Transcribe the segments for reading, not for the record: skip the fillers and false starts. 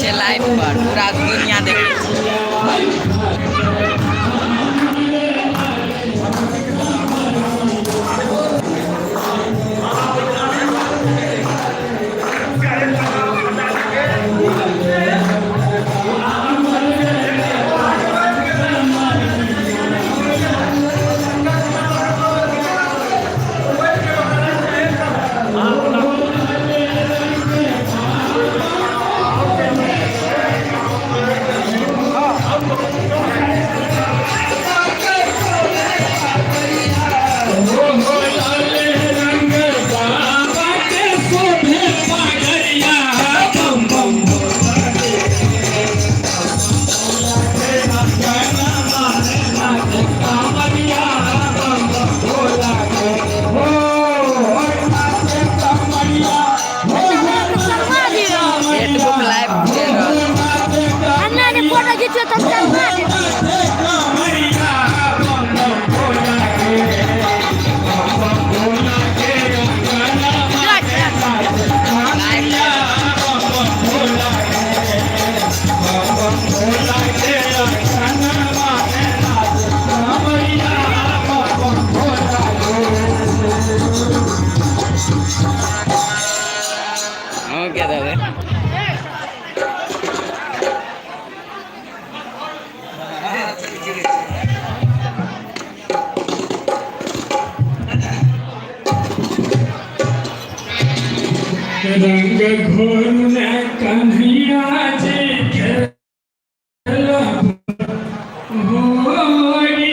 छै लाइव पर, पूरा दुनिया देखै छै। फेसबुक लाइव चलि रहल छै। हम्मे जे फोटो घिचियो तब शर्मा देब। लाइव चलि रहल छै। अहूँ के देबै। रंग घोर कन्हैया जी खेल होरी,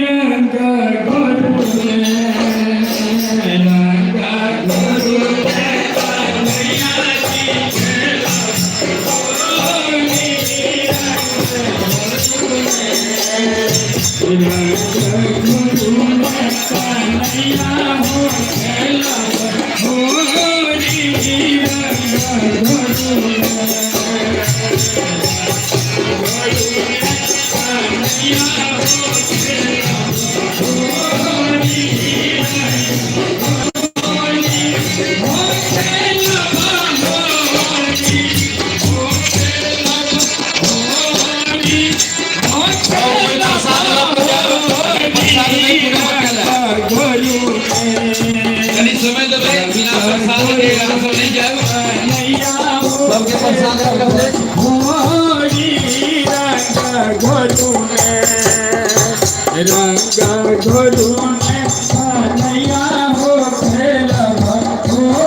रंग घोर, रंग घोर कन्हैया जी खेल होरी, रंग घोर कन्हैया हो खेल होरी, रंग घोर कनि समय देबै, बिना प्रसाद के यहाँ सब नहीं जायब। सबके प्रसाद रखल छै। रंग घोरू कन्हैया हो खेल होरी, रंग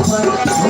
घोरू